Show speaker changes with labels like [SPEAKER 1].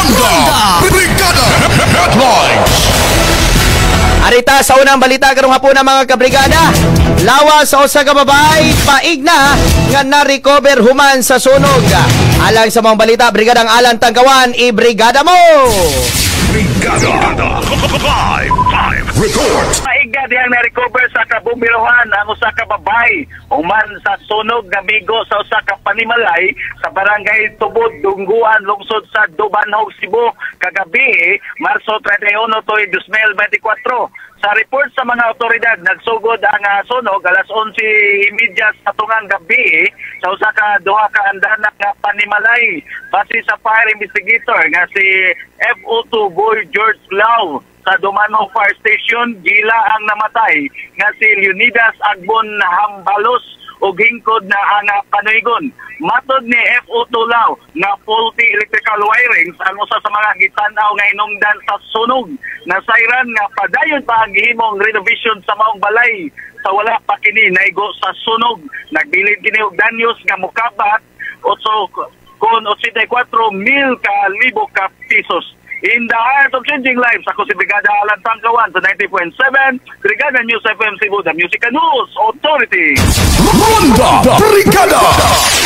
[SPEAKER 1] Ronda Brigada Headlines.
[SPEAKER 2] Arita sa unang balita karong hapon, mga kabrigada. Lawas sa usa ka babae paigna nga na-recover human sa sunog. Alang sa mga balita, Brigadang Alan Tangkawan, ibrigada mo!
[SPEAKER 1] Brigada Live Live Report.
[SPEAKER 3] Paigna dihang na-recover sa kabumbirohan ang usa ka babae human sa sunog nga migo sa usa ka panimalay sa Barangay Tubod, Dungguan, lungsod sa Dumanjug, Cebu kagabi, Marso 31 tuig 2024. Sa report sa mga otoridad, nagsugod ang sunog alas 11:30 sa tungang gabi sa usa ka duha ka andana nga panimalay. Base sa fire investigator nga si FO2 Boy George Lau sa Dumanjug Fire Station, gila ang namatay nga si Leonidas Agbon Hambalos ug hingkod na ang panuygon. Matod ni FO2 Lau nga faulty electrical wirings ang usa sa mga gitan-aw nga hinungdan sa sunog. Nasayran nga padayon pa ang gihimong renovation sa maong balay sa wala pa kini naigo sa sunog. Nagbilin kini og danyos nga mukabat 8 kon 84 mil ka libo ka pesos. In the heart of changing lives, ako si Brigada Alan Tangkawan sa 90.7, Brigada News FM Cebu, the Music and News Authority.
[SPEAKER 1] Ronda Brigada.